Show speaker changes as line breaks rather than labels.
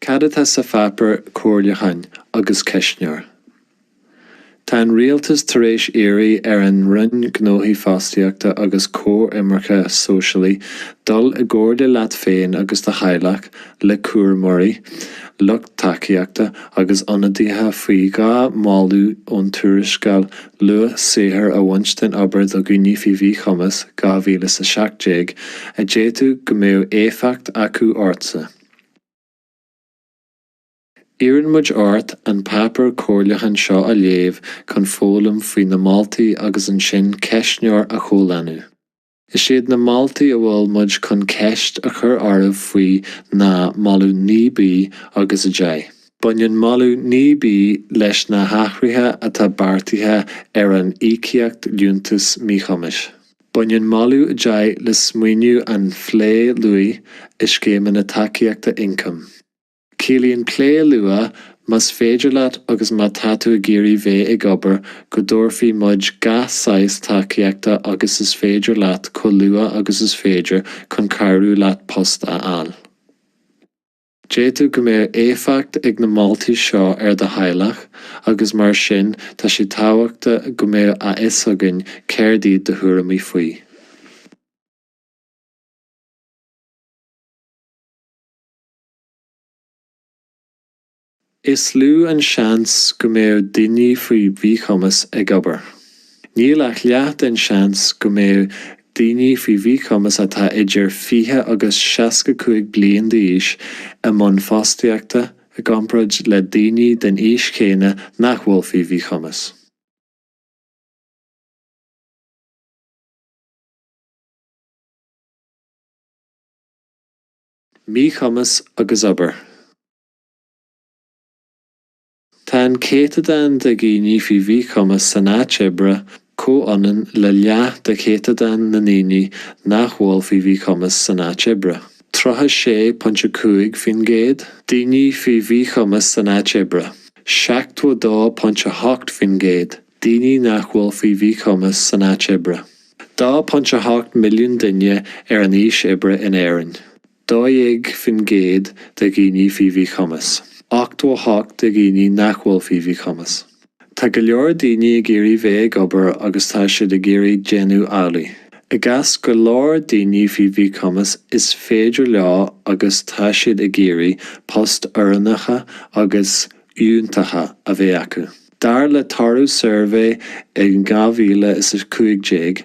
Cad atá sa pháipéar comhairliúcháin agus ceistneoir? Tá an Rialtas tar éis iarraidh ar an Roinn Gnóthaí Fostaíochta agus Coimirce Sóisialaí dul i gcomhairle leat féin agus do theaghlach, le cúramóirí, lucht tacaíochta agus ionadaithe faoi 2 mholadh ón tuarascáil Luach Saothair a Bhaint den Obair do Dhaoine Faoi Mhíchumas 2017 a d'fhéadfadh go mbeadh éifeacht acu ortsa. Iarrann muid ort an páipéar comhairliúcháin seo a léamh chun foghlaim faoi na moltaí agus ansin ceistneoir a chomhlánú. Is iad na moltaí a bhfuil muid chun ceist a chur oraibh faoi ná Moladh 9B agus 10. Baineann Moladh 9B leis na hathruithe atá beartaithe ar an íocaíocht Liúntas Míchumais. Baineann Moladh 10 le smaoineamh an phlé luaith i scéimeanna tacaíochta ioncaim. Ciallaíonn plé luath, más féidir leat agus má tá tú ag iarraidh bheith ag obair, go dtabharfaidh muid gach saghas tacaíochta agus is féidir leat chomh luath agus is féidir chun cabhrú leat post a fháil. D'fhéadfadh go mbeadh éifeacht ag na moltaí seo ar do theaghlach agus mar sin tá sé tábhachtach go mbeadh a fhios againn céard iad do thuairimí faoi. Is lú an seans go mbeadh daoine faoi mhíchumas ag obair. Níl ach leath den seans go mbeadh daoine faoi mhíchumas atá idir 20 agus 65 bliain d'aois i mbun fostaíochta i gcomparáid le daoine den aois chéanna nach bhfuil faoi mhíchumas. Míchumas agus obair. Tá an céatadán de dhaoine faoi mhíchumas san áit oibre comhionann le leath de chéatadán na ndaoine nach bhfuil faoi mhíchumas san áit oibre, 36.5%. Daoine faoi mhíchumas san áit oibre, 72.8%. Daoine nach bhfuil faoi mhíchumas san áit oibre. 2.8 milliún duine ar an aois oibre in Éirinn, 12% de dhaoine faoi mhíchumas, 88 de dhaoine nach bhfuil faoi mhíchumas. Tá go leor daoine ag iarraidh bheith ag obair agus tá siad ag iarraidh déanamh amhlaidh. I gcás go leor daoine faoi mhíchumas is féidir leo agus tá siad ag iarraidh post oiriúnacha agus fhiúntacha a bheith acu. Dar le toradh suirbhé in 2015.